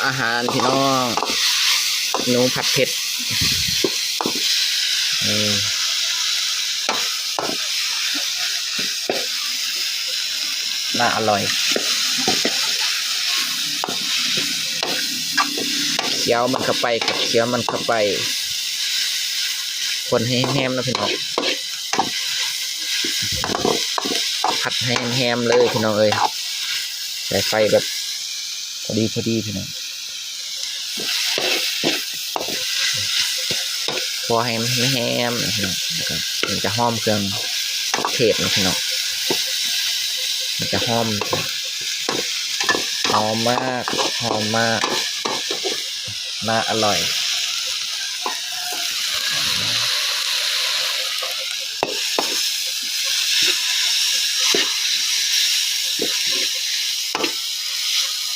ອາຫານພີ່ນ້ອງ ໜູຜັດເຜັດ ເອີ ໜ້າອະລ່ອຍ ຄຽວມັນເຂົ້າໄປ ຄຽວມັນເຂົ້າໄປ ຄົນໃຫ້ແຮມໆ ເນາະພີ່ນ້ອງ ຜັດໃຫ້ແຮມໆ ເລີຍພີ່ນ້ອງເອີຍ ໃຊ້ໄຟແບບພໍດີໆ ພີ່ນ້ອງ ພໍໃຫ້ມັນແຮມໆ ເນາະພີ່ນ້ອງ ແລ້ວກໍມັນຈະຫອມເຄື່ອງເທດເນາະພີ່ນ້ອງ ມັນຈະຫອມ ຫອມມາກ ຫອມມາກ ໜ້າອະລ່ອຍ.